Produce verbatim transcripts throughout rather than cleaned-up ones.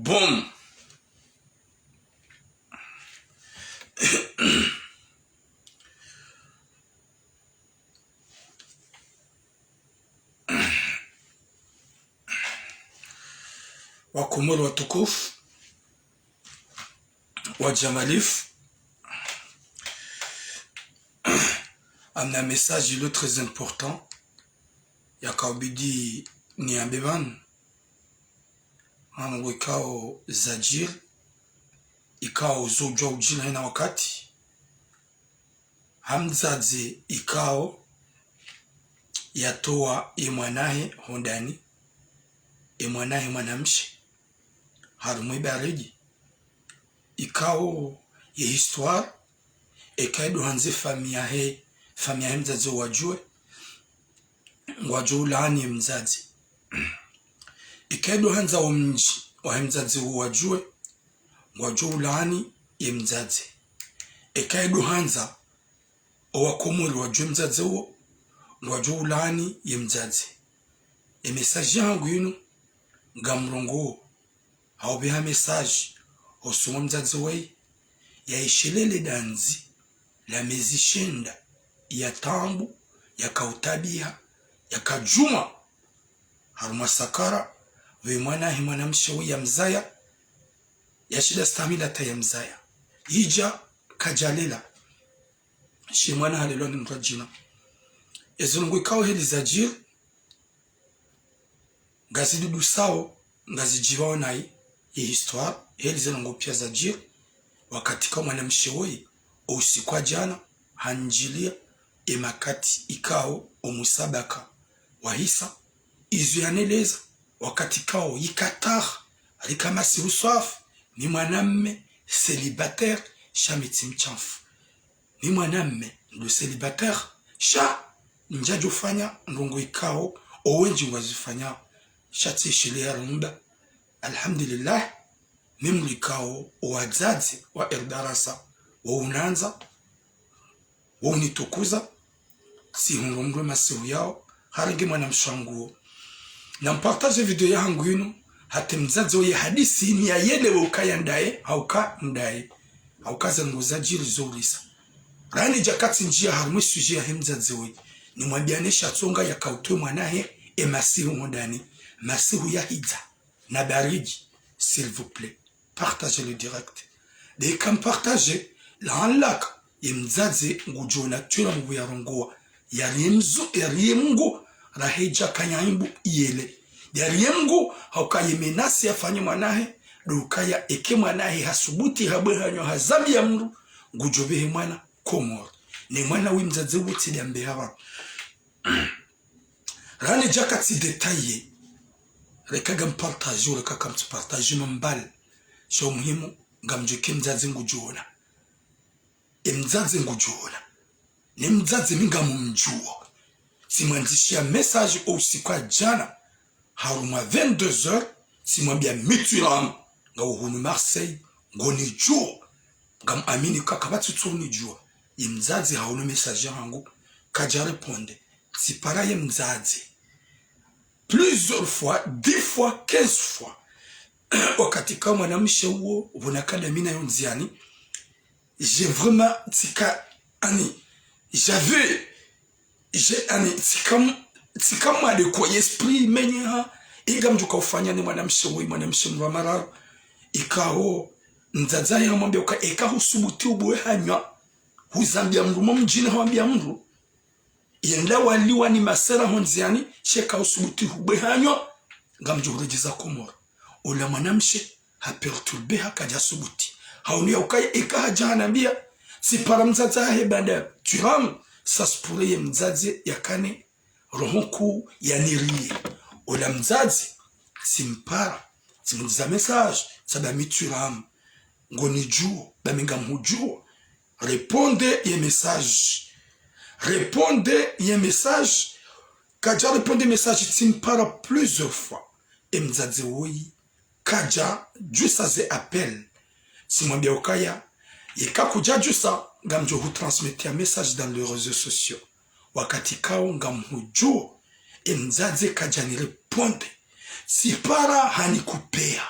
Boom. Wakomori watukufu, wajamalifu, ngamna message ilo très important yakaubidi niyambe pvanu. Ngamngo ikao zadjiri, ikao zodjuwa udjiri hayina wakati. Ha mdzadze ikao yatowa ye mwanahe hondani, ye mwanahe mwanamshe, harumwa ye baridi. Ikao ye histoire, eka ido handza ye famiyi yahe, famiyi yahe mdzadze wadjuwe, ngwadjo ulaani ye mdzadze. Eka ido handza wo mdji wahe mdzadze wo wadjuwe, ngwadjo ulaani ye mdzadze. Eka ido handza owakomori wadjuwe mdzadze wo, ngwadjo ulaani ye mdzadze. Ye message yahangu yinu, ngamrongoo, haupveha message, hosoni mwa mdzadze woyi, yayishelele dandzi la mezi shenda, ya taabu, yakautabiha, yakadjuma, harumwa sakara, pvo ye mwanahe mwanamshe woyi yamzaya, yashinda stahamili hata yamzaya. Yidja kadjalela, she mwana halelwa ni mdru wa djina. Ezo ndrongoo ikao heli zadjiri, ngazidudusao, ngazidjipvao nayi ye histoire, heli ze ndrongoo piya zadjiri, wakati ikao mwanamshe woyi, o usiku wa djana, hanidjiliya, ye makati ikao o musabaka wahisa, izo yaneleza, wakati ikao yikataha, rika masihu swafi, ni mwanamme, célibataire, sha mi tsi mshamfu. Ni mwanamme ndo célibataire, sha ndjadjofanya ndrongoo ikao owendji ngwazifanyao, sha tsishiliya rumba. Alhamdulillah, mi mlikao owadzadze wa Erdarasa, wo unandza, wo unitukuza, tsihundru mndru ye masihu yao, harenge mwanamshe wangu wo. Nampartage video yahangu yinu, hata ye mdzadze woyi yahadisi yini yayelewe ukaya ndaye, hauka ndaye, hauka ze ndrongoo zadjiri zoulisa. Ranidja katsindjiya harumwa ye sujet yahe mdzadze woyi, nimwambiyane sha tsonga yakautowa ye mwanahe ye masihu hondani, masihu yahidza, na baridi, s'il vous plaît. Partagez le direct. Neka mpartage, laanlaka, ye mdzadze ngudjo ona twira mngu yarongowa, yariye mzu, yariye mngu, raha idja kanya imbu iyele. Yariye mngu, hauka ye menace yafanye mwanahe, ndo ukaya eka ye mwanahe hasubuti habwe hanywa hazambiya mndru, ngudjo pvehe mwana Komori. Ne mwana woyi mdzadze wo tsi dambe hapva. Ranidja katsi détailler, reka ngampartage, reka kamtsi partage mambali. Sha o muhimu, ngamdjuwa eka ye mdzadze ngudjo ona. Ye mdzadze ngudjo ona. Ne mdzadze mi ngamumdjuwa. Tsimwandzishiya message o usiku wa djana, harumwa vingt-deux heures, tsimwambiya mi Thuram, ngawe hunu Marseille, ngonidjuwa. Ngamuamini ukaya kapvatsi tso unidjuwa. Ye mdzadze haono message yahangu, kadja répondre. Tsipara ye mdzadze. Plusieurs fois, dix fois, quinze fois. Wakati ikao mwanamshe uwo, pvona kadamina yo ndziyani, j'ai vraiment tsika, ani, j'avais, j'ai, ani, tsika, tsika mwade kwa esprit, menyeha, inga mdjuka ufanya ne mwanamshe woyi, mwanamshe mdru wa mararu, ikao, mdzadze yahe hamwambiya uka, eka husubuti ubwe hanywa, huzambiya mndru mo mdjini hawambiya mndru, yenda waliwa ni masera ho ndziyani, sha eka husubuti hubwe hanywa, ngamdjo huredjeza Komori. Ola mwanamshe, haperturbeha kadja subuti. Haono ya ukaya eka hadja hanambiya, tsipara mdzadze hahe banda, Thuram, ça se pourrait ye mdzadze yakane, roho nkuu yaniriye. Ola mdzadze, tsimpara, tsimwandzisa message, tsamba mi Thuram, ngonidjuwa, ba mi ngamhudjuwa. Répondre ye message. Répondre ye message. Kadja répondre message, tsimpara plusieurs fois. Ye mdzadze woyi, kadja djusa ze appel. Tsimwambiya ukaya, yeka kudja djusa, ngamdjo hutransmettre ya message dans les réseaux sociaux. Wakati ikao ngamhudjuwa, ye mdzadze kadja nirépondre. Tsipara hanikupeya.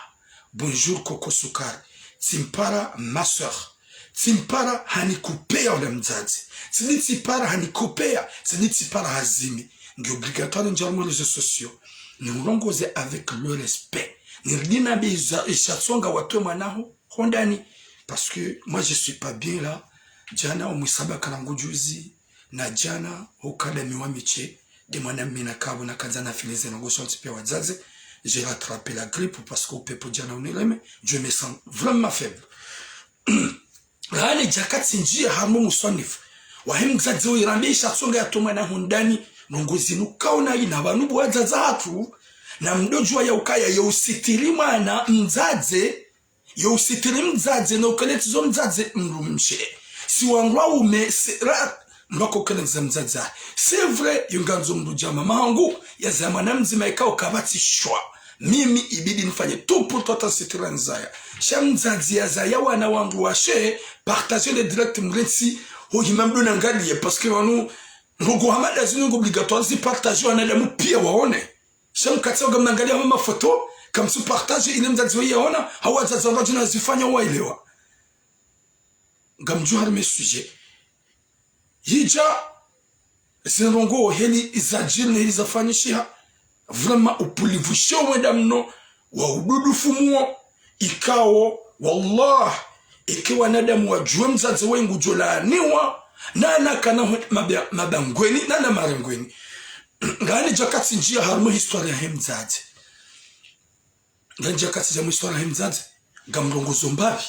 Bonjour Koko Sukari. Tsimpara ma sœur. Tsimpara hanikopea ula mdzadze. Tsidi tsipara hanikopea, tsidi tsipara hazimi. Nge obligatoire ndje harumwa réseaux sociaux. Nihurongoze avec le respect. Niridi nambe iza, ishatsonga watowe mwana ho, hondani. Parce que moi, je suis pas bien là. Djana, omwisaba kalangu juzi, na djana, hukada miwa miche, nde mwana mme nakapvo nakandza nafanye ze ndrongoo zontsi pia wadzadze, j'ai rattrapé la grippe parce que upepo djana unireme, je me sens vraiment faible. Raha nidja katsindjia harumwa muswanifu wahe mdzadze oyi rambe ishatsonga yatowe mwana hondani, ndrongoo zinu kaona ina pvanu bo wadzadze hatru, na mdodjuwa ya ukaya yo usitiri mwana mdzadze, yo usitiri mdzadze, no ukeletsizo mdzadze mdrumshe. Si wandru waume, si ra, mdru ako ukeletseza mdzadze. C'est vrai, yo ngandzo mdru djama mahangu, yazaya mwana mdzima ikao kapvatsi shwa. Mimi ibidi nifanye tout pour toi ta sitira nizaya. Sha mdzadze yazaya wana wandru washe, partagez le direct mrentsi, ho hima mdru nangaliye, parce que wanu, ndrongoo hama nda zinu ngo obligatoire zi partagez wanadamu pia waone. Sha mkatsi ngamnangalia hama mafoto, kamtsu partager ile mdzadze waye yaona, hau wadzadze wandru wadjina zifanya waelewa. Ngamdjo harumwa sujet. Yidja, ze ndrongoo heli zadjiri ne heli zafanyishiha. Vraiment, upulivushe wenda mno, wa ududu fumuo, ikao, wallah, eke wanadamu wadjuwe mdzadze waye ngudjo laaniwa, nana kana hwe mabia, mabangweni, nana marengweni. Ngani dja katsindjia harumwa histoire yahe mdzadze. Ngani dja katsindjia mu histoire yahe mdzadze. Ngamrongozo mbapvi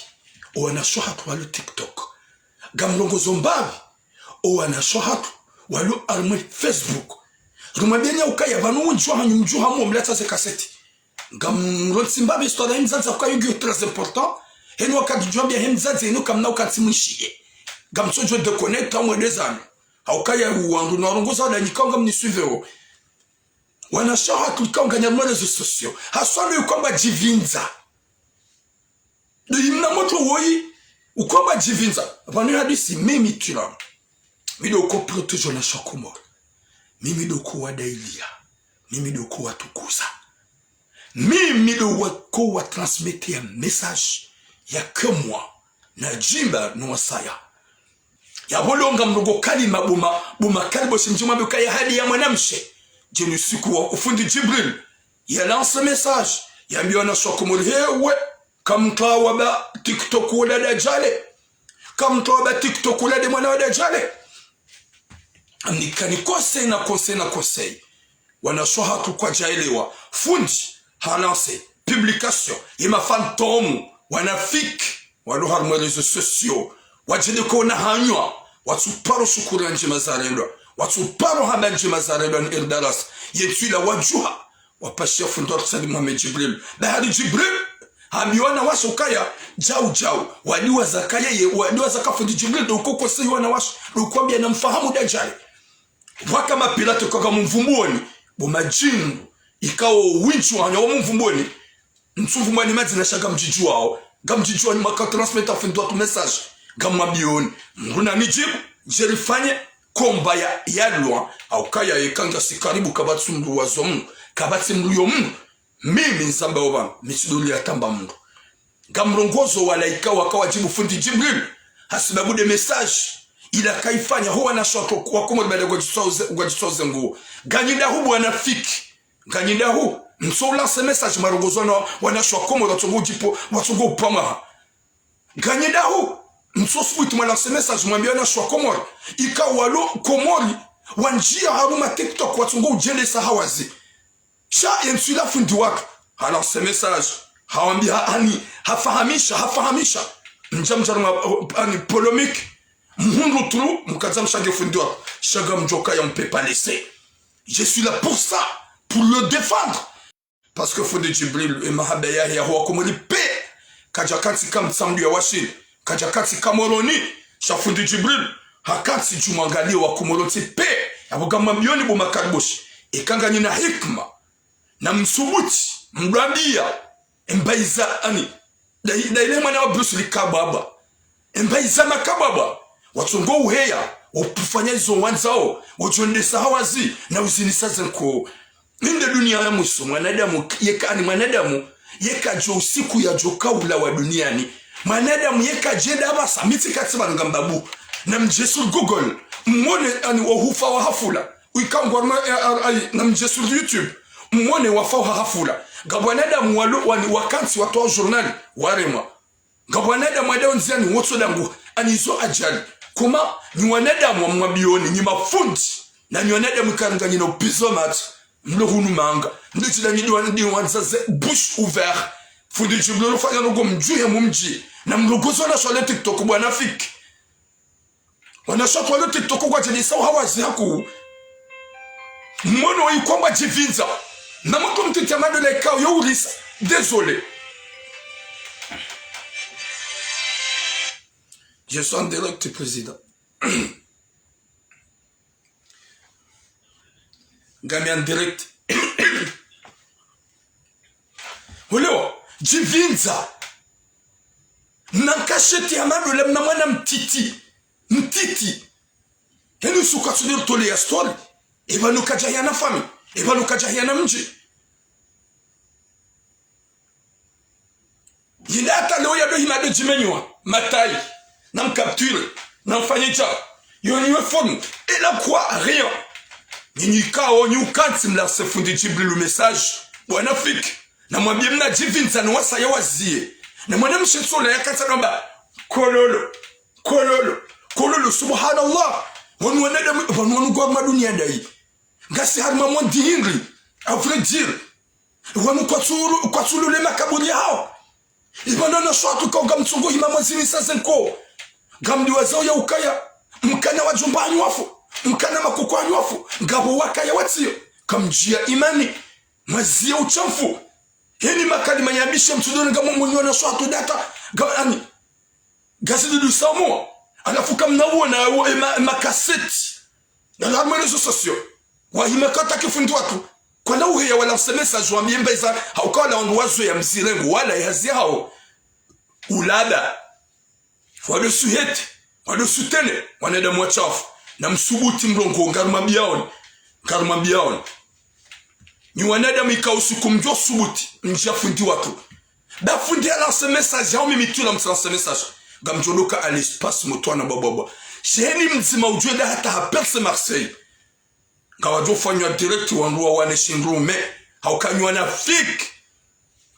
owanashe hatru walo TikTok. Ngamrongozo mbapvi owanashe hatru walo harumwa Facebook. Rumwambieni ya ukaya pvanu wundji wahanyu mdjuha mwo mlatsa ze kaseti. Ngamrontsi mbapvi histoire yahe mdzadze ukaya ngiyo très important. Henu wakati djwambia he mdzadze inu kamna ukantsi mwishiye. Ngamtsodjo déconnecter mwende zanyu. Haukaya uwandru na warongoza wadanyika ngamnisuivre wo. Wanashe hatru ikao nganyarumwa réseaux sociaux. Haswa ndo ukwamba djivindza. Ndo imna motro woyi, ukwamba djivindza. Pvanu hadisi, mimi tula. Mi ndo uko protéger wanashe wa Komori. Mimi ndo uko wadailia. Mimi ndo uko watukuza. Mimi ndo uko wa transmettre ya message ya kemwa na djimba no wasaya. Yapvo longa mrongo kalima bo ma, bo ma kaliboshi mdji mwambe ukaya hali ya mwanamshe. Djeni usiku wa ufundi Djibril ya lance message. Yambia wanashe wa Komori hewe. Kamtsu waba TikTok ula Dajale. Kamtsu waba TikTok ula nde mwana wa Dajale. Amnikani conseil na conseil na conseil. Wanashe hatru kwadjaelewa. Fundi, ha lance, publication, ye ma fantôme, wanafiki, walo harumwa réseaux sociaux, wadjende kona hanywa, watsuparo shukuru ya ndjema zarendwa, watsuparo hamba ndjema zarendwa ni Eldaras, yetsu ila wadjuha, wapashia fundi wa Said Mohamed Djibril. Bahari Djibril, hambi wanawashe ukaya, djau djau, wadiwa zakaya ye, wadiwa zaka fundi Djibril, ndo uko conseil wanawashe, ndo ukwambia na mfahamu Dajale. Pvwaka mapirate kwaka mumvumbuoni, bo madjingu, ikao windji wahanyu wa mumvumbuoni, mtsumvumbuani madzina sha ngamdjidjuwao, ngamdjidjuwani maka transmettre fundi watru message, ngamwambioni, mdru nanidjibu, djerifanye, komba ya, ya lwa, haukaya yeka ngasi karibu kapvatsi mdru wa zo mdru, kapvatsi mdru yo mdru, mimi nzamba opvanu, mi tsidoli ya tamba mdru. Ngamrongozo walaika waka wadjibu fundi Djibril. Hasibabu nde message ila kaifanya ho wanashe wa Komori baada kwadjitsoze, kwadjitsoze nguo. Nganyi ndahu bo wanafiki. Nganyi ndahu. Mtso ulance message marongozo na wanashe wa Komori watsongo udjipo, watsongo upvamaha. Nganyi ndahu. Mtso subuti mwa lance message mwambie wanashe wa Komori. Ika walo Komori. Wandjia harumwa TikTok watsongo udjelesa hawazi. Sha yentsu ila fundi watru, ha lance message, hawambi ha, hani, hafahamisha, hafahamisha. Mdja mdja harumwa, hani, polémique. Mhundru tulu, mkadza mshange fundi watru. Sha ngamdjoka ya on peut pas laisser. Je suis là pour ça, pour le défendre. Parce que fundi Djibril, e mahaba yahe ya ho wa Komori pe. Kadja kantsi ka Mtsamdu ya Washili. Kadja kantsi ka Moroni. Sha fundi Djibril. Hakantsi djumwangalie wa Komori wontsi pe. Yapvo ngamwambioni bo makariboshi. Eka nganyi na hikma. Na msubuti. Mdwambia. Embayiza ani. Dai, dai le mwana wa Bruce Lee kababa. Embayiza makababa. Watsongo uheya. Wapvufanya izo wandzao. Wadjondesa hawazi. Na uzinisa ze nko. Inde dunia ya mwiso, mwanadamu, yeka ani mwanadamu, Yeka djo usiku yadjo kaula wa duniani. Mwanadamu yeka djenda apvasa, mi tsi katsi pvanu ngamba bu. Namdje sur Google, mwone ani wo hufa wa hafula. Wika ngwaruma, eh, eh, ai, namdje sur YouTube, mwone wafa wa hafula. Ngapvo wanadamu walo, wani wakantsi watowa journal, waremwa. Ngapvo wanadamu wandao ndziani wotso dangu, ani zo ajali. Kuma, nyi wanadamu wa mwambioni, nyi mafundi. Na nyi wanadamu ikaringa nyina upizo matso. Mlo hunu manga. Mlo tsi danyi diwa, diwa nzaze bouche ouverte. Fundi Djibril ufanya nongo mdjuhe mumdji. Namlogozo wanashe wale TikTok bwana fiki. Wanashe wale TikTok kwadjeni sa uhawazi haku. Mwono ikwamba djivindza. Na mtu mtiti ya madola ikao yo ulisa. Désolé. Je suis en direct, président. Ngami en direct. Ulewa, djivindza. Mna nkasheti ya madola, mna mwana mtiti. Mtiti. Heni usuka tsudiri tole ya story. Eba nuka djahia na fami. Eba nuka djahia na mdji. Yinda hata leo yado hima do djimenywa, matayi, namcapture, namfanye dja, yo niwe phone, elle a quoi, rien. Nyinyi kao, nyi ukantsi mlase fundi Djibril message, bwana fiki, namwambie mna djivindza ni wasaya wazie. Na mwana mshe tsola yakantsa namba, kololo, kololo, kololo, subhanallah. Wanu wanadamu, wanu wanu kwa madunia ndayi. Ngasi harumwa monde hindri, à vrai dire. Wanu kwatsulu, kwatsulule makaburi yao. Ipvanu wanashe watru kao ngamtsongo hima mwazini sa zenko. Ngamdiwazao ya ukaya. Mkana wadjomba hanyu wafu. Mkana makoko hanyu wafu. Ngapvo wakaya watsiyo. Kamdjia imani. Mwaziya utshafu. Heni makalima yabisha mtsudori ngamwamwonyi wanashe watru data. Nga, ani. Gazidi du Saumon. Halafu kamna uona wo ema, ema kaseti. Na la mwe réseaux sociaux. Wahima kata kifundi watru. Kwana uheya walanse message wambiye mba iza, hauka wala wandru wazo ya mzirengo, wala ya zi hao. Ulaba. Wado suhete. Wado sutene. Wanadamu watshafu. Namsubuti mlongo, ngarumwambiaoni. Ngarumwambiaoni. Nyi wanadamu ikao usiku mdjo subuti, mdja fundi watru. Ba fundi yalanse message, hau mimi tu namtsi lanse message. Ngamdjo loka à l'espace mutwana bwabwabwa. Sheni mdzima udjweda hata ha perse Marseille. Ngawadjo fanywa direct wandru wawane shindrume. Hauka nyi wanafiki.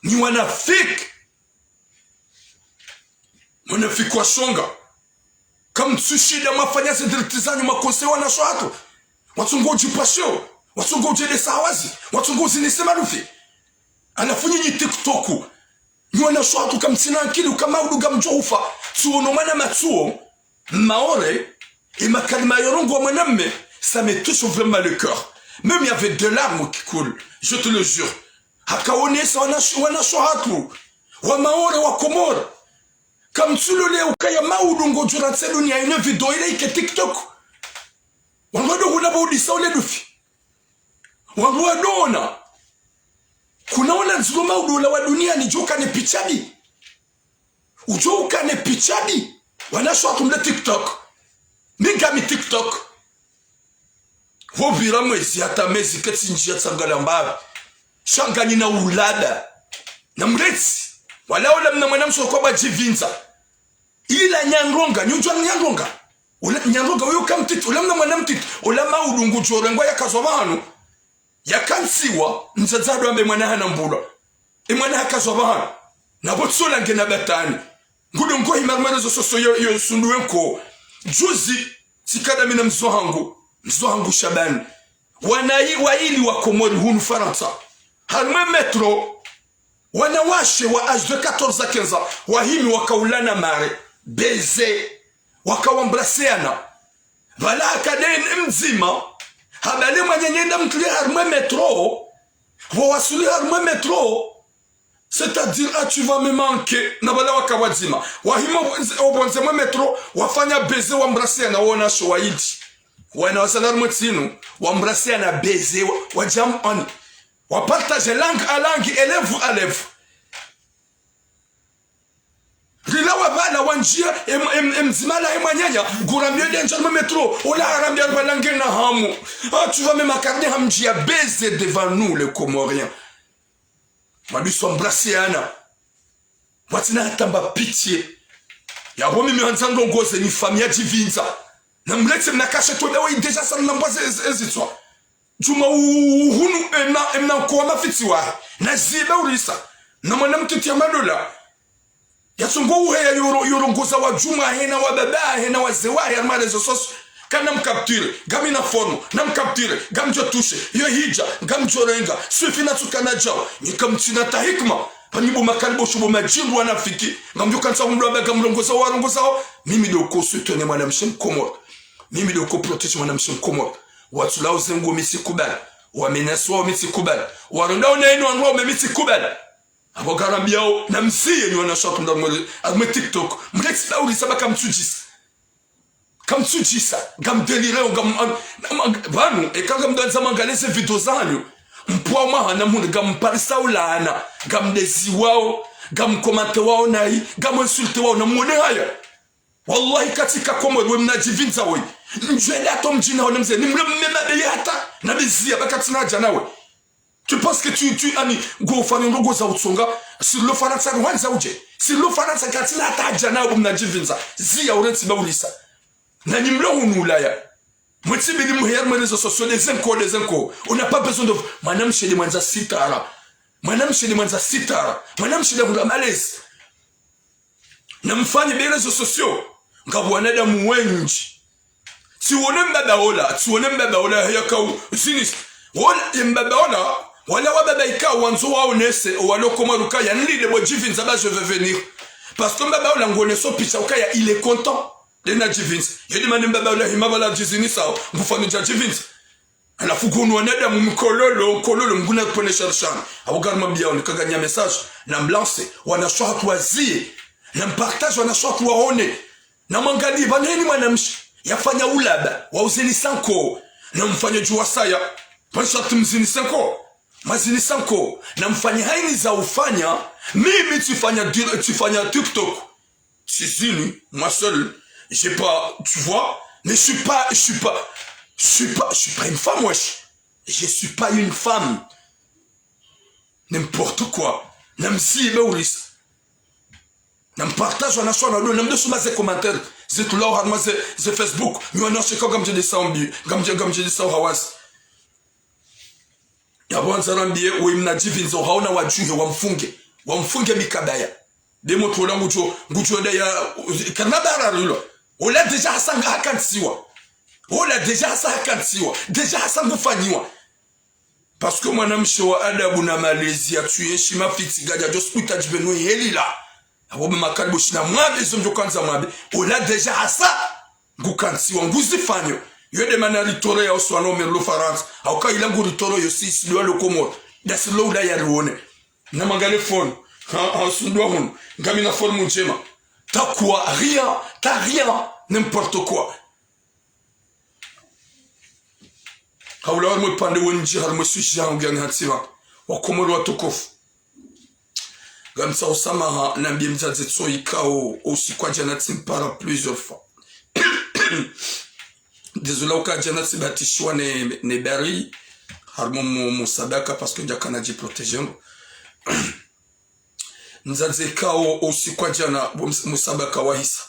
Nyi wanafiki. Mwanafiki wa shonga. Kamtsushinda mwafanya ze direct zanyu mwakonse wanashe watru. Watsongo udjipasheo. Watsongo udjendesa hawazi. Watsongo uzinise malufi. Halafu nyinyi TikTok. Nyi wanashe watru kamtsina ankili uka maudu ngamdjo ufa. Tsuono mwana matsuo. Maore. Emakalima yorongowa mwanamme. Ça me touche vraiment le cœur. Même il y avait des larmes qui coulent. Je te le jure. Hakaonesa wanashe, wanashe watru. Wa Maore, wa Komori. Kamtsulole ukaya maudu ngodjo rantse dunia ine video ile ike TikTok. Wandru wado hula bo udisa ule dufi. Wandru wado ona. Kuna ona ndziro maudu ula wa duniani djo ukane picha mbi. Udjo ukane picha mbi. Wanashe watru mle TikTok. Mi ngami TikTok. Hopvira mwezi hata mezi ketsi ndjia tsangala mbapvi. Sha nganyina ulaba. Namretsi. Wala ola mna mwana mshe kwamba djivindza. Ila nyandronga, nyudjwa nyandronga. Ula nyandronga, uyo kamtiti, ula mna mwana mtiti. Ula maudu ngudjo rengwa yakazwa pvanu. Yakantsiwa, mdzadze ado ambe mwana hana mbulwa. E mwana hakazwa pvahanu. Na bo tsola ngena batani. Ngudo nkohi marumwa réseaux sociaux yo, yo sundu wenko. Juzi, tsikada mi na mzo hangu. Mzo hangu Shabani. Wana i, waili wa Komori hunu Farantsa. Harumwa e métro. Wanawashe wa âge de quatorze à quinze ans. Wahimi wakaulana mare. Baiser. Wakawambraseana. Pvala hakade mdzima, habale mwananya enda mtrulie harumwa e métro, pvo wasuli harumwa e métro, c'est-à-dire, ah, tu vas me manquer, na pvala waka wadzima. Wahima opvondze, opvondze mwe métro, wafanya baiser wambraseana wanashe waili. Wana wasala harumwa e tsinu, wambraseana baiser, wa, wadjam, ani. Wapartager langue à langue, et lèvre à lèvre. Rila wa pvala wandjia, em, em, emdzima la emwananya, ngurambio ende ndjia harumwa e métro, ola harambia pvala ngena hamu. Ah, tu vas me manquer, hamdjia baiser devant nous, les Comoriens. Mwadusu embrasser yana. Watsina hata mba pitié. Yapvo mimi handza ndrongoze ni famille ya Djivindza. Na mletse mna kashe toda we déjà sa nambwa ze, ze, ezitswa. Djuma u, u, hunu emna, emna nkowa mafitsi wahe. Na ziba urisa. Na mwana mtiti ya madola. Yatsongo uheya yoro, yorongoza wa Djuma hena wa baba, hena wa zewa, hena ma réseaux sociaux. Kana mcapture, ngami na forme, na mcapture, ngamdjo toucher, yo hidja, ngamdjo renga, swifi na tsuka na djao, ni kamtsina ta hikma, pvani bo makali bo shubo madjindu wanafiki, ngamdjo kantsa mdru aba ngamrongoza warongoza wo, mimi ndo ko soutenir mwanamshe mkomori, mimi ndo ko protéger mwanamshe mkomori, watsulao zengo mi tsikubali, wamenaswa mi tsikubali, waronda ona inu wanwa mi tsikubali. Apvo ngarambiao, na mziye ni wanashe hatru mda mwe, mwe TikTok. Mletse dauri saba kamtsudjisa. Kamtsudjisa. Ngam déliré, ngam, am, am, pvanu, eka ngamdandza mwangalie ze video zanyu. Mpwa maha na mhundre, ngamparisa ulaana. Ngamdeziwao, ngamcommenté wao nayi, ngamwinsulté wao, na mwone haya. Wallahi, katsika Komori, we mna Djivindza we. Ndjwele ato mdjini hawo na mze, ni mle mme mabe hata, na biziya, ba katsina hadja nawe. Tu penses que tu, tu, ani, ngo ufanya ndrongo za utsonga, si lo Farantsa ni wandza udje. Si lo Farantsa katsina hata hadja nawe, mna Djivindza. Ziya urentsi ba ulisa. Na ni mlo hunu Ulaya. Mwetsi bili muheya mwe réseaux sociaux, des inco, des inco. On n'a pas besoin de, mwanamshe ni mwandza sitara. Mwanamshe ni mwandza sitara. Mwanamshe ni mwandza malezi. Na mfanye be réseaux sociaux. Ngapvo wanadamu wendji. Tsiwone mbaba ola, tsiwone mbaba ola yakao zinisa. Ola, ye mbaba ola, wala wa baba ikao wandzo waonese, owalo Komori ukaya nilile bo Djivindza ba je vais venir. Parce que mbaba ola nguoneso picha ukaya il est content. Ndena Djivindza. Yo de mana mbaba ola hima bala djizinisao, ngufano dja Djivindza. Halafu kunu wanadamu mkololo, mkololo, mguna pone sharshana. Apvo ngarimwambiao, nikaganya message, na mlance, wanashe hatru waziye, na mpartage wanashe hatru waone. Na mwangalie, pvanu heni mwanamshe, yafanya ulaba, wa uzinisa nko, na mfanye djuwa saya, pvanu sharti mzinise nko, mwazinisa nko, na mfanye haini za ufanya, mimi tsifanya dir-, tsifanya TikTok. Tsizini, moi seul, j'ai pas, tu vois, mais je suis pas, je suis pas, je suis pas, je suis pas une femme, wesh. Je suis pas une femme. N'importe quoi. Na mzibe ulisa. Na mpartage wanashe wana do, na mdo soma ze commentaires. Ze tulao harumwa ze, ze Facebook. Ni wanashe kao ngamdje de saombi, ngamdje, ngamdje de sao hawasi. Yapvo wandza rambiye, we mna Djivindza, haona wadjuhe, wamfunge. Wamfunge mikabaya. Demo tola ngudjo, ngudjo nda ya, karna bara rilo. Ola déjà hasa nga hakantsiwa. Ola déjà hasa hakantsiwa. Déjà hasa ngufanyiwa. Parce que mwanamshe wa adabu na malezi yatsuyeshi mafitsi ngadja djo sikuta djibenu helila. Apvo be makali bo shina mwabe zo mdjo kandza mwabe. Ola déjà hasa ngukantsiwa nguzifanyo. Yo de mana ritoro ya uswa no merlo Farantsa. Hauka ila ngu ritoro yo si, si dwa lo Komori. Da si lo Ulaya rione. Na mwangalie phone. Ha, ha, sundwa hunu. Ngamina forme ndjema. T'as quoi ? Rien. T'as rien. N'importe quoi. Haula harumwe pande wendji harumwe sujet yangu yani hatsiba. Wakomori watukufu. Ngamtsaho usamaha, nambiye mdzadze tso ikao, usiku wa djana tsimpara plusieurs fois. Désolé, uka djana tsibatishiwa ne, ne bari, harumwa mu, musabaka, parce que ndjakana djiprotéger ndo. Mdzadze ikao, usiku wa djana, bo mus-, musabaka wahisa.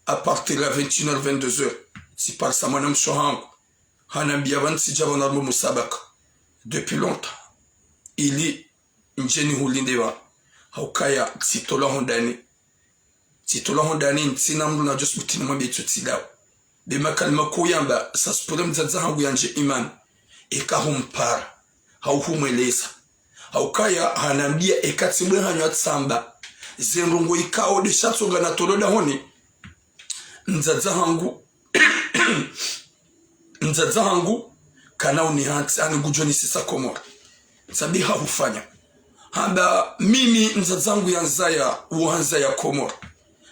À partir ya vingt et une heures, vingt-deux heures, tsiparisa mwanamshe hangu. Hanambiya pvanu tsidja pvanu harumwa musabaka. Depuis longtemps. Ili ndje nihulinde pvanu. Haukaya tsitolwa hondani. Tsitolwa hondani, ntsina mdru nadjo subuti nimwambiye tso tsidao. Be makalima ko yamba, ça se pourrait mdzadze hangu yandje imani. Eka humpara. Hau humweleza. Haukaya hanambiya eka tsi mbwe hanyu atsamba. Ze ndrongo ikao de sha tsonga na tolo dahoni. Mdzadze hangu, mdzadze hangu, kana unihantsi, ani ngudjo nisisa Komori. Tsabi hahufanya. Hamba mimi mdzadze hangu yanzaya, uwo hanzaya Komori.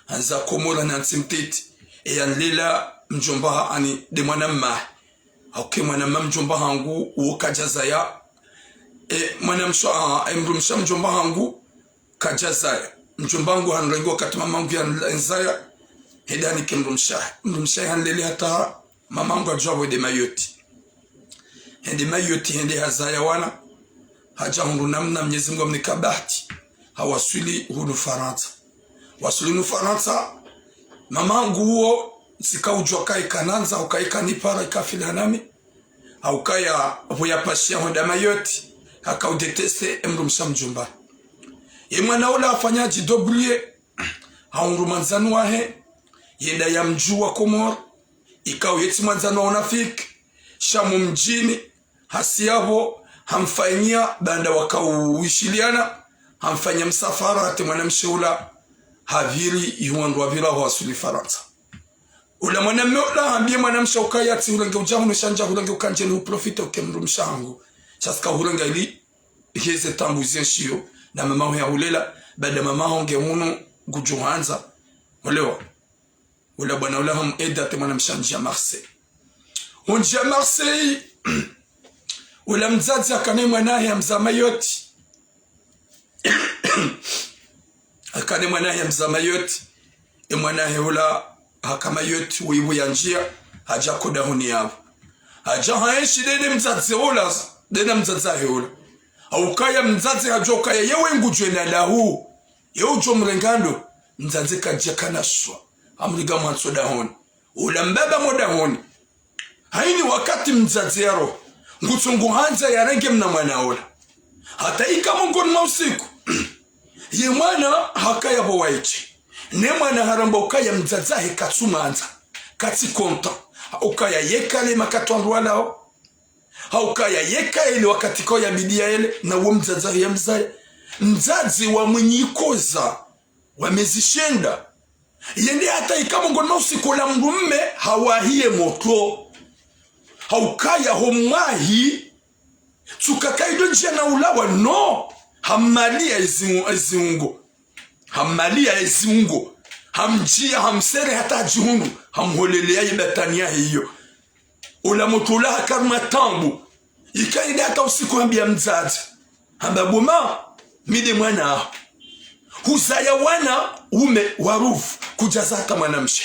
Hanzaya Komori ani hantsi mtiti. E yanlela mdjomba ha ani de mwana mmahe. Hauke mwana mma mdjomba hangu, uwo kadjazaya. E, mwanamshe, a, e mdrumshe mdjomba hangu, kadjazaya. Mdjomba hangu hanrengo wakati mamangu yanzaya. Hende hanike mdrumshe. Mdrumshe hanlele hata mamangu adjuwa pvo de Mayotte. Hende Mayotte, hende hazaya wana. hadja hundru namna Mnyezi Mungu hamnika bahati, hawaswili hunu Farantsa. Waswili hunu Farantsa, mamangu uwo, tsika udjua kaye kanandza, ukaye kanipara, ikafila nami, haukaya pvo yapashia hwenda Mayotte, haka udétester emdrumshe wa mdjomba. Ye mwana ula hafanya djidébrouiller, hahundru mwandzani wahe, yenda yamdjua Komori, ikao yetsi mwandzani wa unafiki, sha mumdjini, hasi yapvo, hamfanyia, baanda waka uwishiliana, hamfanyia msafara, hata mwanamshe ula, hapviri, ihuwa ndo wapvira hwaswili Farantsa. Ula mwanamme ula hambiye mwanamshe ukaya tsi hurenge udja hunu sha ndja hurenge ukandjeni huprofite uke mdrumshe hangu. Sha tsika hurenge ili heze taabu zenshio na mamaho yahulela, baada mamaho nge hunu ngudjo handza. Olewa. Ula bwana ula hamu aide hata mwanamshe handjia Marseille. Hundjia Marseille, ula mdzadze hakana ye mwanahe hamza Mayotte. Hakana ye mwanahe hamza Mayotte. Ye mwanahe ula haka Mayotte, wibu yandjia, hadja koda hunu yapvo. Hadja haenshi dede mdzadze ula, dede mdzadze ahe ula. Haukaya mdzadze hadjua ukaya yewe ngudjwenda dahu. Ye udjo mrenga ndo, mdzadze kadja kana shwa. Hamrenga mwantso dahoni. Ula mbaba mo dahoni. Hayini wakati mdzadze yaro, ngutsungu handza yarenge mna mwana ola. Hata ika mongoni mwa usiku, ye mwana hakaya pvo waye. Ne mwana haramba ukaya mdzadze ahe katsu mwandza, katsi content. Ukaya yeka le makatwa ndwalao. Haukaya yeka ele wakati kao yabidi yaele, na uwo mdzadze ahe yamzaya. Mdzadze wa mwinyi koza, wa mezi shenda. Yende hata ika mongoni mwa usiku ula mdrumme hawahiye moto. Haukaya ho mwahi, tsuka kaido ndjia na ulawa no. Hamaliya ezi-, eziungo. Hamaliya eziungo. Hamdjia, hamsere hata hadjihundru. Hamholeleya ye batani yahe iyo. Ula moto ula hakaruma taabu. Ika yende hata usiku hambiya mdzadze. Hamba bo ma, mi nde mwana aho. Huzaya wana ume waruvu, kudjaza hata mwanamshe.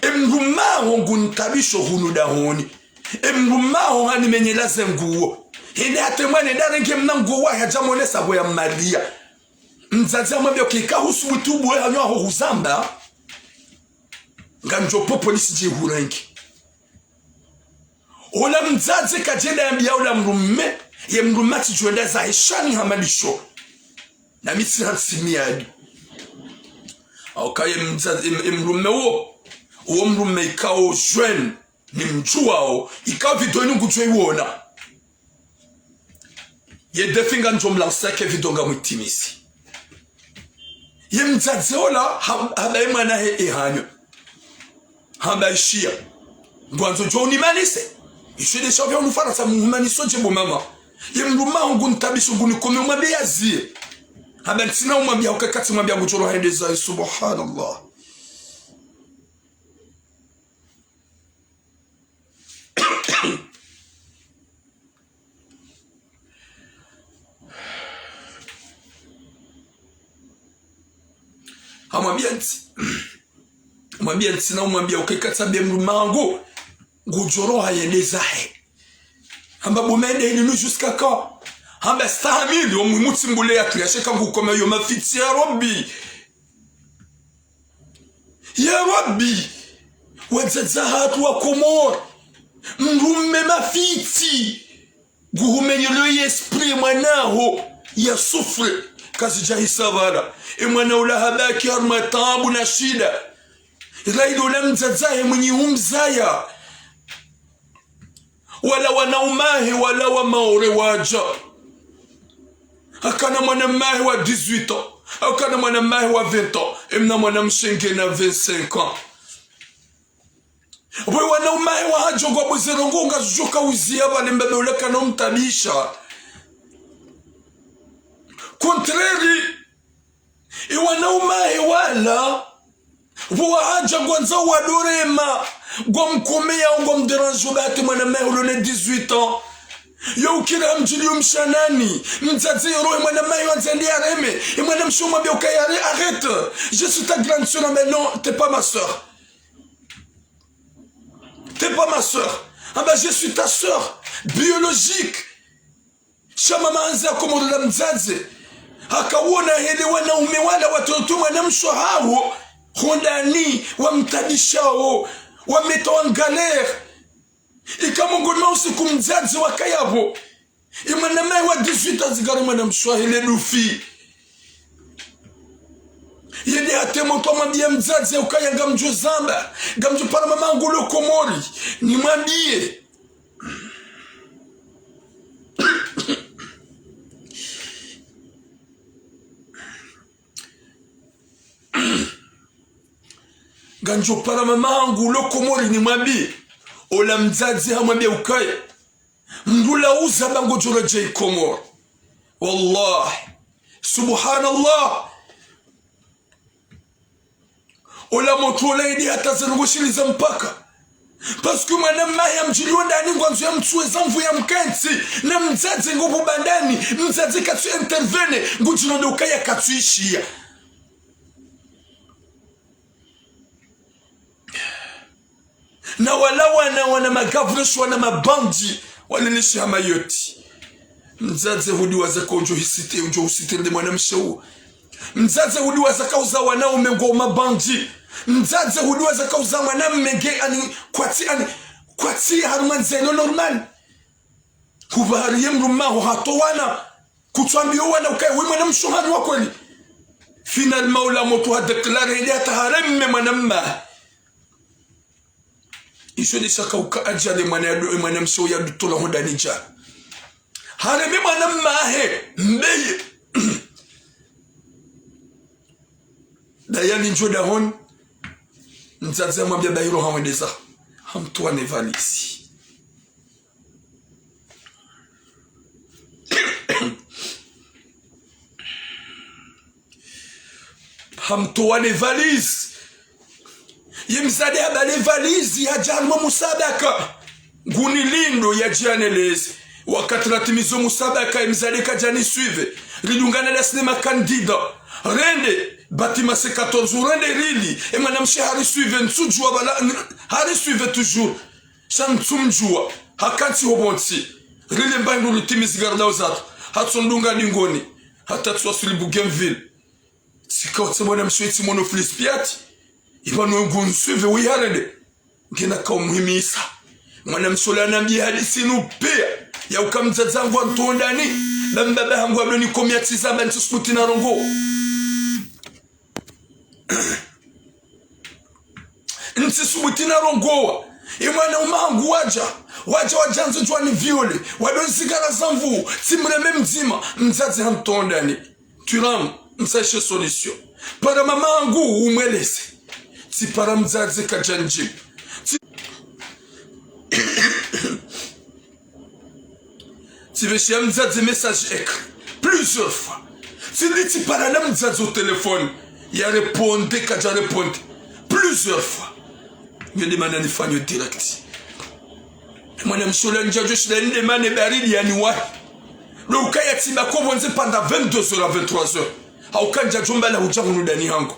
Emdrumme aho nguntabisho hunu dahoni. Emdrumme aho hanimenyela ze nguo. Hende hata emwana ndarenge mna nguo wahe hadja mwonesa pvo yamaliya. Mdzadze hamwambiya uke ika husubutu ubuwe hanyu aho huzamba, ngandjo pvo polisi dje hurenge. Ula mdzadze kadjenda yambiya ula mdrumme, ye mdrumme hatsidjwenda zahe sha ni hamalisho. Na mi tsina ntsi miadi. Haukaya ye mdza-, em-, emdrumme uwo, uwo mdrumme ikao jeune, nimdjuwao, ikao video inu ngudjo iwona. Ye défi ngamdjo mlancer ke video ngamwitimisi. Ye mdzadze ola ha-, hamba ye mwana he ehanyo. Hamba ishiya. Ngwandzo djo unimanise. Ishiya nde sha pvya hunu Farantsa muhumanise dje bo mama. Ye mdrumme aho nguntabisho ngunikome umwambiye yaziye. Hamba ntsina umwambiya hukaya katsi mwambiya ngudjo roha yende zahe subhanallah. Hamwambiya ntsi, hamwambiya ntsina umwambiya hukaya katsi ambiye mdrumme hangu ngudjo roha yende zahe. Hamba bo ma yende hili nu jusqu'à quand? Hamba stahamili, omwi mutsimbule yatru yashe ka ngukome yo mafitsi ya Rabbi. Ya Rabbi, wadzadze hatru wa Komori, mdrumme mafitsi, nguhumenyelo ye esprit mwana aho ya souffre, kazidja hisa pvala. Emwana ula habaki harumwa taabu na shida. Ila ilo ula mdzadze ahe mwinyi humzaya. Wala wanaume ahe, wala wa Maore wadja. Hakana mwanamme ahe wa dix-huit ans. Hakana mwanamme ahe wa vingt ans. Emna mwanamshe ngena vingt-cinq ans. Pvo wanaume ahe wahadja ngwambo ze ndrongoo ngazidjo ka uziya pvale mbaba ula kana umtabisha. Contraire, e wanaume ahe wala, pvo wahadja ngwandzo wadorema, ngwamkomeyao, ngwamdérangeao, bahati mwanamme ahe ulo ne dix-huit ans. Yo ukira mdjili yo mshanani, mdzadze yorohe mwanamme ahe wandza yende yareme, e mwanamshe umwambiya ukaya arrête, je suis ta grande sœur, mais non, t'es pas ma sœur. T'es pas ma sœur. Ah ben, je suis ta sœur biologique. Sha mama handza Komori la mdzadze. Haka wona hele wanaume wala watsotso mwanamshe hawo, hondani, wamtabishao, wamtria en galère. Ika mongoni mwa usiku mdzadze wakaya pvo. Ye mwana mahe wa dix-huit ans zigari mwanamshe wahe le dufi. Yende hata mdru hamwambiya mdzadze ukaya ngamdjo zamba, ngamdjo para mamangu lo Komori, nimwambiye. Ngamdjo para mamangu lo Komori nimwambiye. Ola mdzadze hamwambiya ukaya, mdru la uzamba ngodjo redjeyi Komori. Wallahi. Subhanallah. Ola mdru ola yende hata ze ndrongoo shiliza mpaka. Parce que mwana mahe yamdjiliyo ndani ngwandzo yamtsuwe zamvu yamkentsi. Na mdzadze ngo pvo bandani. Mdzadze katsu intervenir. Ngudjino ndo ukaya katsu ishiya. Na wala wana, wana magavroshi, wana mabandit, waleleshi hama yoti. Mdzadze hudiwaza ka udjo hisitiri, udjo husitiri nde mwanamshe uwo. Mdzadze hudiwaza ka uza wanaume ngo mabandit. Mdzadze hudiwaza ka uza mwanamme nge ani kwatsi, ani kwatsi harumwa ndzia ilo normal. Hupvahariye mdrumme waho hatowa wana. Kutsuambiya owana ukaya we mwanamshe hanyu wa kweli. Finalement ola mdru ha déclarer yende hata hareme mwanamme. Isho nde shaka uka ajali mwana yadu, mwanamshe yadu tola hondani dja. Hareme mwanamme wahe, mbeye. Dayali ndjo dahoni. Mdzadze hamwambiya bahiro hawendeza. Hamtria ne valise. Hamtria ne valise. Ye mdzadze haba le valise yadja harumwa musabaka. Nguni lindo yadjianeleze. Wakati ratimizo musabaka, ye mdzadze kadjani suivre. Ridungana la cinéma Candide. Rende, bâtiment C quatorze, rende rili. Ye mwanamshe hari suivre, ntsudjuwa bala, n-, hari suivre toujours. Sha ntsumdjuwa, hakantsi ho pvontsi. Rile mba hindru ritimizi gari la uzatu. Hatsondunga dingoni. Hata tsuwaswili Bougainville. Tsika utse mwanamshe tsi mono flispiati. Ipvanu ngu nsuivre wiharende. Ngena ka umuhimisa. Mwanamshe ola hanambiya hadisi inu piya. Ya uka mdzadze hangu hantowa ndani. Ba mbaba hangu walo nikomiya tsi zamba ntsi subuti narongowa. Ntsi subuti narongowa. Ye mwanaume hangu wadja. Wadja wadja ndzo djuwa ni viole. Wado nizigara zamvu. Tsimreme mdzima. Mdzadze hantowa ndani. Turam, ntsahishe solution. Para mamangu umweleze. Tsipara mdzadze kadjandjibu. Tsi- Tsipveshiya mdzadze message écrit plusieurs fois. Tsili tsipara na mdzadze o téléphone. Ya répondre, kadja répondre. Plusieurs fois. Nyo nde mana nifanyo direct. Mwanamshe ola ndjadjo shinda nde mana baridi yaniwahi. Lo ukaya tsimba ko pvondze pendant vingt-deux heures à vingt-trois heures. Hauka ndjadjo mbala hudja hunu dani hangu.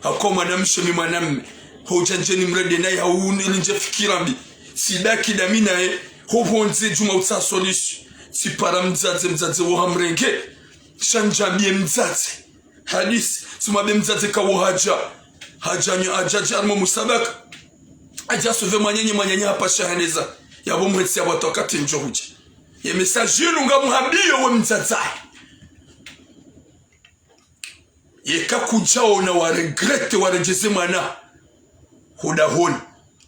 Hauka mwanamshe mi mwanamme. Hudja ndje nimrende naye hau nilindje fikira mbi. Tsidaki dami naye. Ho pvondze djuma utsaha solution. Tsipara mdzadze, mdzadze wo hamrenge. Sha ndjambiye mdzadze. Hadisi, tsimwambe mdzadze ka wo hadja. Hadja nyo, hadja dja harumwa musabaka. Hadja suivre mwananya, mwananya hapvasha haneza. Yapvo mwetsi yapvo hata wakati ndjo hudja. Ye message inu ngamuhambiyo we mdzadze. Yeka kudjaona wa regretter waredjeze mwana. Ho dahoni.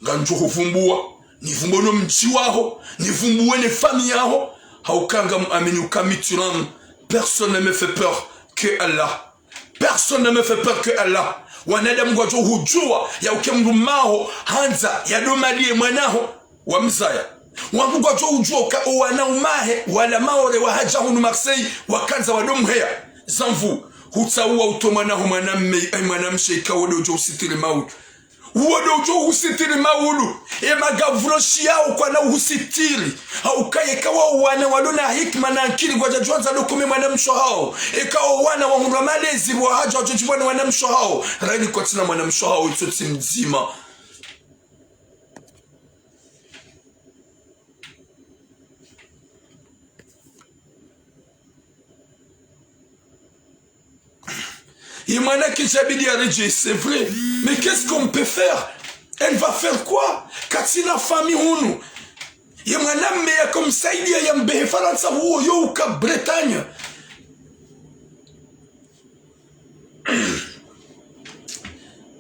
Ngamdjo huvumbuwa, nivumbuwe no mdji waho, nivumbuwe ne famille yaho, hauka ngamuamini uka mi Turam, personne ne me fait peur que Allah. Personne ne me fait peur que Allah. Wanadamu ngwadjo hudjuwa ya uka mdrumme waho, handza, yado maliye mwana waho, wamzaya. Wandru ngwadjo hudjuwa uka owanaume wahe, wala Maore wahadja hunu Marseille, wakandza wado mheya. Zamvu, hutsauwa utowe mwana waho mwanamme, eh, mwanamshe ika wo ndo udjo usitiri maudu. Uwo ndo udjo uhusitiri maudu. Ye magavroshi yawo kwana uhusitiri. Hauka yeka wo wana walo na hikima na ankili ngwadjadjo wandza lokome mwanamshe wahawo. Eka wo wana wahundra malezi wahadja wadjo djibwa ni mwanamshe wahawo. Rayini kwatsina mwanamshe wahawo itso tsi mdzima. Mwana kidjabidi yaredjeyi, c'est vrai. Mais qu'est-ce qu'on peut faire? Elle va faire quoi? Katsina famille hunu. Ye mwanamme yakomsaidia yambehe Farantsa huwo yo uka Bretagne.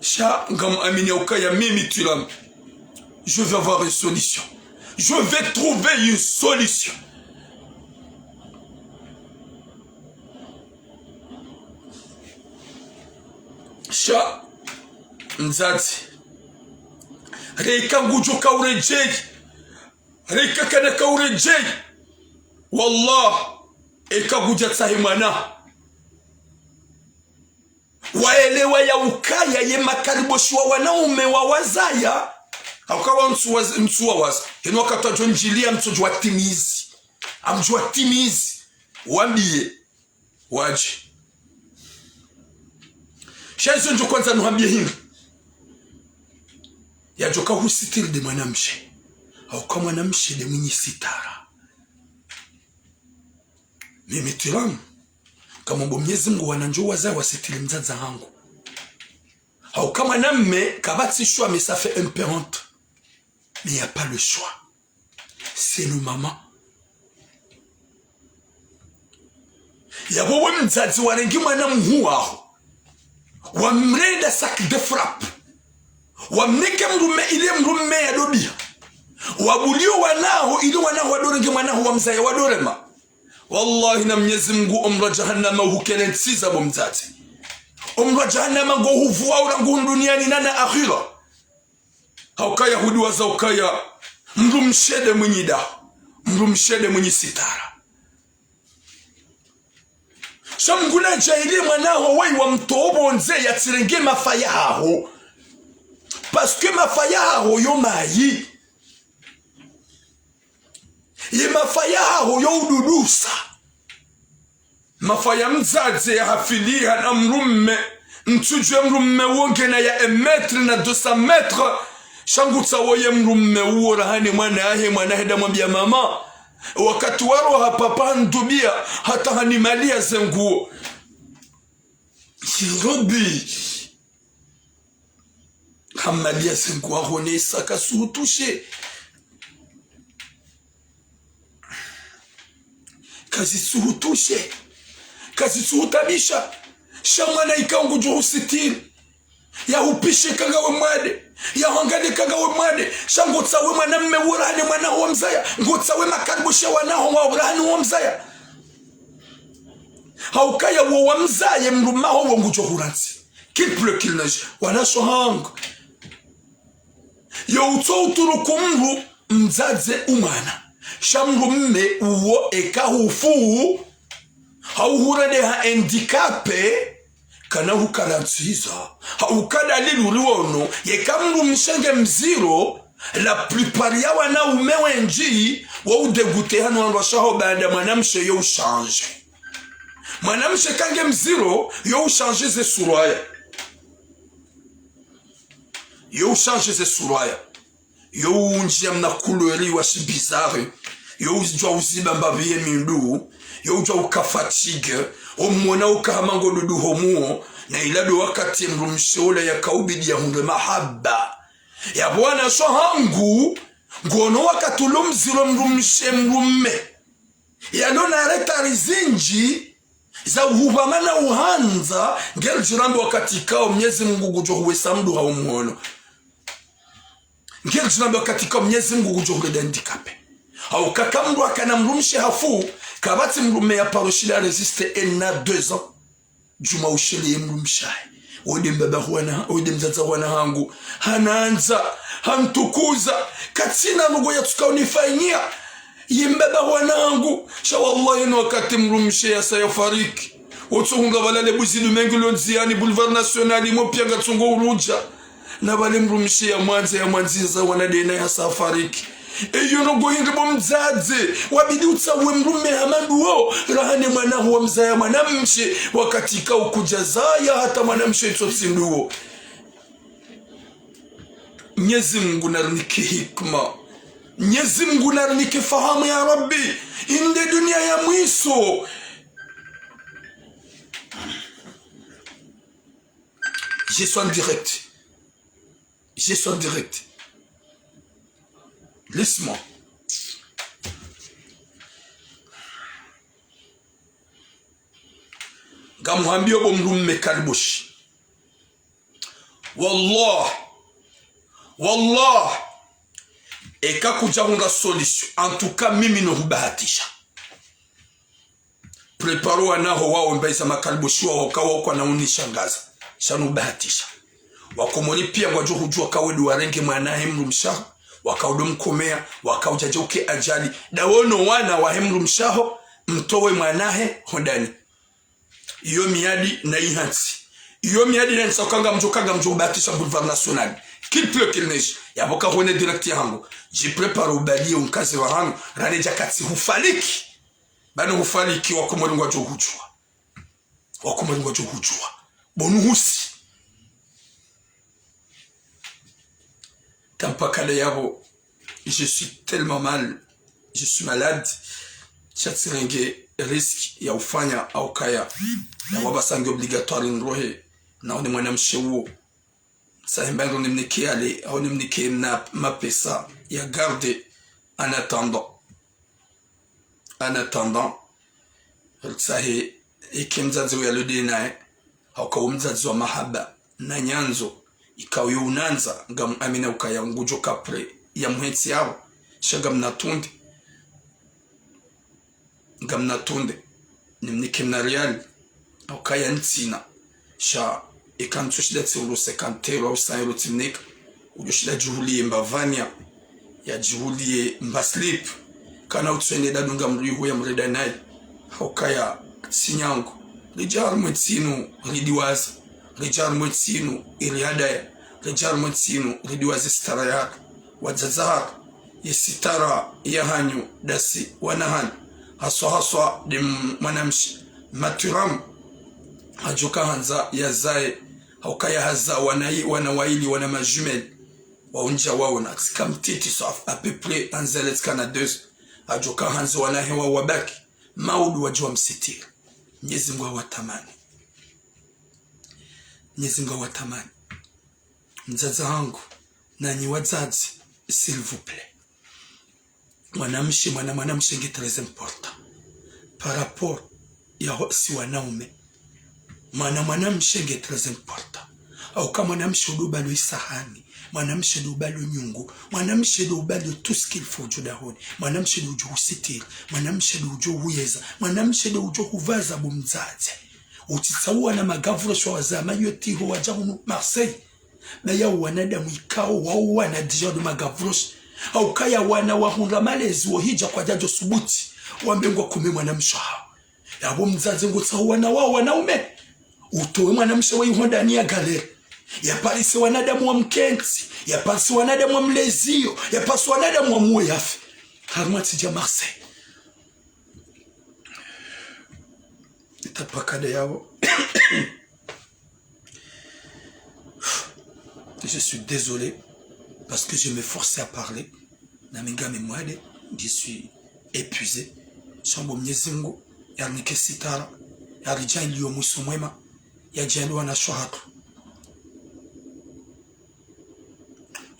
Sha ngamwamini ya ukaya mimi Tuilamu, je vais avoir une solution. Je vais trouver une solution. Sha mdzadze, reka ngudjo kauredjeyi, reka kana kauredjeyi. Wallah, eka kudjatsahe mwana. Waelewa ya ukaya ye makariboshi wa wanaume wawazaya. Hauka wa ntsu wa, ntsu wawaza. Heno wakati wadjo ndjilia mtsodjo watimizi. Amdjo watimizi. Wambiye. Wadje. Sha izo ndjo kwandza nuhambiye hindri. Yadjoka husitiri nde mwanamshe. Hauka mwanamshe nde mwinyi sitara. Mimi Tuilamu, kamwambo Mnyezi Mngu wana ndjo wazaya wasitiri mdzadze hangu. Hauka mwanamme, kapvatsi choix, mais ça fait une pente. Mais y a pas le choix. C'est nos mamans. Yapvo we mdzadze warenge mwana mhuu waho. Wamrenda sac de frappe. Wamnike mdrume ili mdrume yadobiha. Wabuliyo wanaho ili wanaho wadorenge mwanaho wamzaya wadorema. Wallahi na Mnyezi Mngu omlwa jahannama uhukele ntsiza bo mdzadze. Omlwa jahannama ngohuvua urangu hunu duniani na na akhira. Hauka Yahudi waza ukaya mdrumshe nde mwinyi daho, mdrumshe nde mwinyi sitara. Sha Mngu nadjaaliye mwanaho wayi wamtowe pvondze yatsirenge mafa yahaho. Parce que mafa yahaho yo mayi. Ye mafa yahaho yo ududusa. Mafa ya mdzadze yahafiliha na mdrume. Ntsudjuwe mdrume wo ngena ya un mètre na deux cents mètres. Sha ngutsaho ye mdrume uwo rahane mwanahe, mwanahe nda mwambiya mama. Wakati waroha papa handubiya, hata hanimaliya ze nguo. Yirobi. Hamaliya ze nguo ahonesa, kazisuhutushe. Kazisuhutushe. Kazisuhutabisha. Sha mwana ikao ngudjo husitiri. Yahupishe eka ngawe mwade. Yahuangaliye eka ngawe mwade. Sha ngotsaho we mwanamme uwo rahane mwanaho wamzaya. Ngotsaho we makariboshi ya wanaho wa rahane wamzaya. Hauka ya wo wamzaye mdrumaho wo ngudjo hurantsi. Qu'il pleut, qu'il neige. Wanasho hangu. Yo utso uturuku mdru mdzadze umwana. Sha mdrume uwo eka hufu. Hau hurendeha handicapé. Kana hukarantsiza. Hauka dalili uri wono. Yeka mdrumshe nge mdziro. La plupart ya wanaume wendji. Wo udégoûté hanu wandru washaho baanda mwanamshe yo ushanje. Mwanamshe eka nge mdziro, yo ushanje ze surwaya. Yo ushanje ze surwaya. Yo undjiya mna couleur wa shi bizarre. Yo udjwa uziba mbapvi ye mindru. Yo udjwa uka fatigue. Omwona uka hama ngo dudu homuo. Na ila ndo wakati mdrumshe ola yakaubidi yahundre mahaba. Yapvo wanasho hangu. Ngono wakati ulo mdziro mdrumshe mdrume. Yalona retard zindji za uhupvama na uhandza, ngeri djirambe wakati ikao Mnyezi Mngu ngudjo huwesa mdru ha umwono. Ngeri djirambe wakati ikao Mnyezi Mngu ngudjo hurenda handicapé. Hauka eka mdru akana mdrumshe hafu, kapvatsi mdrume ya paro shinda résister un an, deux ans. Djuma ushele ye mdrumshe wahe. Wo nde mbaba wana, wo nde mdzadze wana hangu. Hanandza, hantukuza. Katsina ndrongo yatsuka unifanyiya. Ye mbaba wana hangu. Sha wallahi no wakati mdrumshe yasa yafariki. Wotso hunga pvala le buzi du mengi lo ndziyani Boulevard National mo piya ngatsongo urudja. Na pvale mdrumshe yamwandza, yamwandziza wana ndena yasa yafariki. Eyo ndrongo hindri bo mdzadze, wabidi utsawe mdrume hama nduwo, rahane mwanaho wamzaya mwanamshe, wakati ikao kudjazaya hata mwanamshe itso tsi nduwo. Mnyezi Mngu narinike hikma. Mnyezi Mngu narinike fahamu ya Rabbi. Inde duniya ya mwiso. Je suis en direct. Je suis en direct. Laisse-moi. Ngamhambio bo mdrume Kaliboshi. Wallah. Wallah. Eka kudja hundra solution. En tout cas, mimi no hubahatisha. Prépare wana ho wawo mbayiza ma Kaliboshi wawo kawo kwana unishangaza. Sha no hubahatisha. Wakomori piya ngwadjo hudjuwa kawe ndo warenge mwana he mdrumshe waho. Waka udo mkomeya, waka udjadje uke ajali. Ndawo no wana wahe mdrumshe waho, mtowe mwana he hondani. Iyo miadi na ihantsi. Iyo miadi na ihantsi uka ngamdjo, uka ngamdjo hubahatisha Boulevard National. Qu'il pleut, qu'il neige. Yapvo kahone direct yahangu. Djiprépare ubaliye unkaze wahangu. Rane djakatsi hufaliki. Bano hufaliki wakomori ngwadjo hudjuwa. Wakomori ngwadjo hudjuwa. Bo no husi. Tampaka le yapvo, je suis tellement mal, je suis malade. Sha tsirenge risque ya ufanya au kaya. Na waba sangi obligatoire nrohe. Na one mwanamshe uwo. Sa hemba ndo nimnike yale, au nimnike na mapesa ya garde en attendant. En attendant, ritsahe eke mdzadze uya lode naye, hauka wo mdzadze wa mahaba na nyandzo, ikao yo unandza, ngamuamini ukaya ngudjo ka prêt ya muhentsi yapvo, sha ngamna tunde. Ngamna tunde, nimnike mna riali, hauka ya ntsina. Sha, eka ntsu shinda tsi euro cinquante euro au cent euro tsimnika. Udjo shinda djihuliye mbavanya, ya djihuliye mba slip. Kana utswene dadunga mdru iho ya mrenda naye. Hauka ya tsi nyangu. Ridja harumwa entsi inu ridiwaza. Ridja harumwa entsi inu irihadaya. Ridja harumwa entsi inu ridiwaza ye sitara yahatru. Wadzadze wahatru. Ye sitara yahanyu ndasi wana hanyu. Haswa haswa nde m-, mwanamshe. Maturamu. Hadjoka handza yazaye. Hauka ya haza wana i-, wana waili, wana ma jumelles. Waundja waona. Tsika mtiti so à peu près handza le tsika na deux. Hadjoka handza wana he wa wabaki. Maudu wadjuwa msitiri. Mnyezi Mngu hawatamani. Mnyezi Mngu hawatamani. Mdzadze hangu, nanyi wadzadze, s'il vous plaît. Mwanamshe, mwana mwanamshe nge très important. Par rapport ya ho-, si wanaume. Mwana mwanamshe nge très important. Hauka mwanamshe ndo ubalo isahani. Mwanamshe ndo ubalo nyungu. Mwanamshe ndo ubalo tout ce qu'il faut udjo dahoni. Mwanamshe ndo udjo husitiri. Mwanamshe ndo udjo huyeza. Mwanamshe ndo udjo huvaza bo mdzadze. Utsitsaha wana magavroche wa zama iyo tiho wadja hunu Marseille. Ba ya wanadamu ikao, wao wana déjà ndo magavroche. Hauka ya wana wahundra malezi wo hidja kwadjadjo subuti. Wambe ngwa kome mwanamshe wahaho. Yapvo mdzadze ngutsaho wana wao wanaume. Utowe mwanamshe we iho ndani ya galère. Yaparise wanadamu wa mkentsi. Yaparise wanadamu wa mleziyo. Yaparise wanadamu wa muwe yafe. Harumwa tsi dja Marseille. Itapakada yapvo. Je suis désolé parce que je me force à parler. Na mi ngami mwade, je suis épuisé. Sha mbo Mnyezi Mngu, yarinike sitara, yaridjaanliye mwiso mwema, yadjaanliye wanashe wahatru.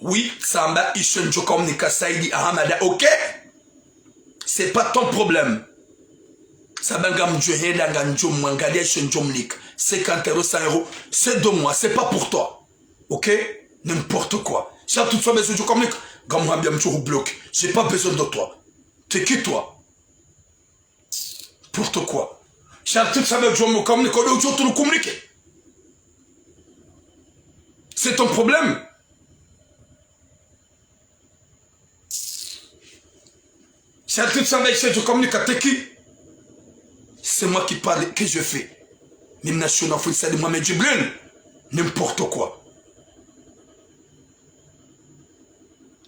Oui, tsamba isho ndjo kaumnika Saidi Ahamada, ok? C'est pas ton problème. Tsamba ngamdjo henda ngamdjo mwangaliya isho ndjo mnika. Cinquante euros, cent euros, c'est de moi, c'est pas pour toi. Ok? N'importe quoi. Sha tu tsamba isho ndjo kaumnika, ngamhambiya mdjo hubloquer. J'ai pas besoin de toi. T'es qui toi? N'importe quoi. Sha tu tsamba isho ndjo kaumnika, ndo udjo tu kumnike. C'est ton problème. Sha tu tsamba isho ndjo kaumnika, t'es qui? C'est moi qui parle, que je fais. Mimi nashona fundi Said Mohamed Djibril. N'importe quoi.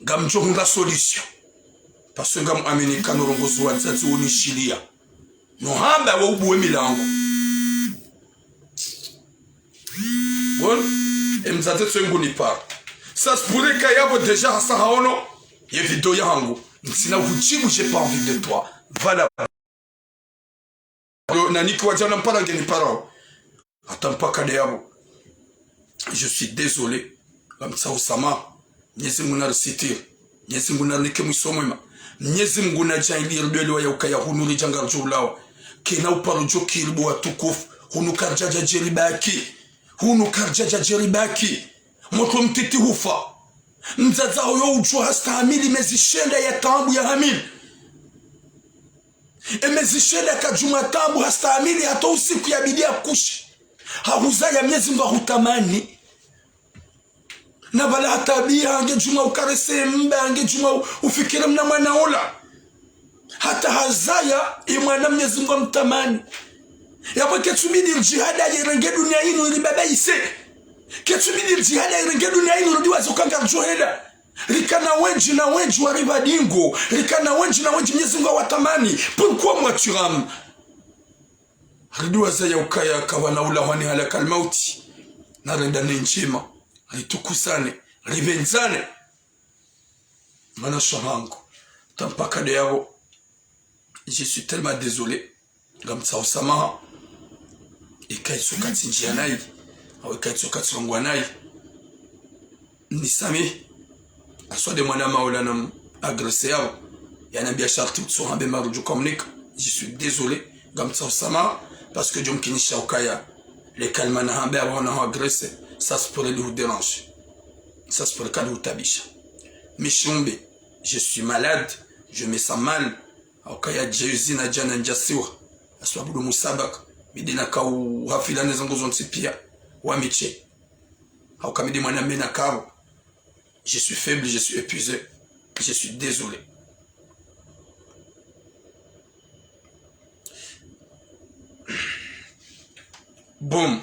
Ngamdjo hundra solution. Parce que ngamwamini ka no urongozi wa wadzadze wonishiliya. No hamba wa ubuwe milango. Bon, e mdzadze tso nguni para. Ça se pourrait ka yapvo déjà hasa haono ye vidéo yahangu. Ntsina hudjibu, j'ai pas envie de toi. Voilà. Yo, naniki wadjana mpara ngeni parao. Hata mpaka de yapvo. Je suis désolé. Ngamtsaho samaha. Mnyezi Mungu narisitiri. Mnyezi Mungu narinike mwiso mwema. Mnyezi Mungu nadjaanlie ridwelewa ya ukaya hunu ridja ngaridjo ulawa. Kena uparo djo kiribu watukufu. Hunu karidjadja djeribaki. Hunu karidjadja djeribaki. Motro mtiti hufa. Mdzadze hoyo udjo hastahamili mezi shenda ya taabu yahamili. E mezi shenda kadjuma taabu hastahamili hata usiku yabidi yakushe. Hahuzaya Mnyezi Mungu hahutamani. Na pvala hatabiha, ngedjuma ukarese mba, ngedjuma u-, ufikire mna mwana ola. Hata hazaya, ye mwana Mnyezi Mungu hamtamani. Yapvo ketsubidi ridjihada yirenge dunia inu iribabaise. Ketsubidi ridjihada yirenge dunia inu rudi wazo kanga ridjohenda. Rikana wendji na wendji wariba dingo. Rikana wendji na wendji Mnyezi Mungu hawatamani. Pourquoi moi tu rames? Ridi waza ya ukaya kapvana ula hwani halakal mauti. Narenda ne ndjema. Ritukusane. Ribendzane. Mana shahangu. Tampaka de yapvo. Je suis tellement désolé. Ngamtsaho samaha. Eka itsoka tsindjia nayi. Au eka itsoka tsirongwa nayi. Nisamihi. Aswade mwana maula nam agressé yapvo. Yanambia sharti utso hambe marudju kamnika. Je suis désolé. Ngamtsaho samaha. Parce que djo mkinisha ukaya. Le kalima nahamba yapvo na agresser. Ça se pourrait lui déranger. Ça se pourrait kali utabisha. Mishumbe. Je suis malade. Je me sens mal. Haukaya djezi na djana ndjasiwa. Aswabudu musabaka. Midi nakao hafila ne zangu zontsi pia. Wa miche. Hauka midi mwana mena karo. Je suis faible, je suis épuisé. Je suis désolé. Bon.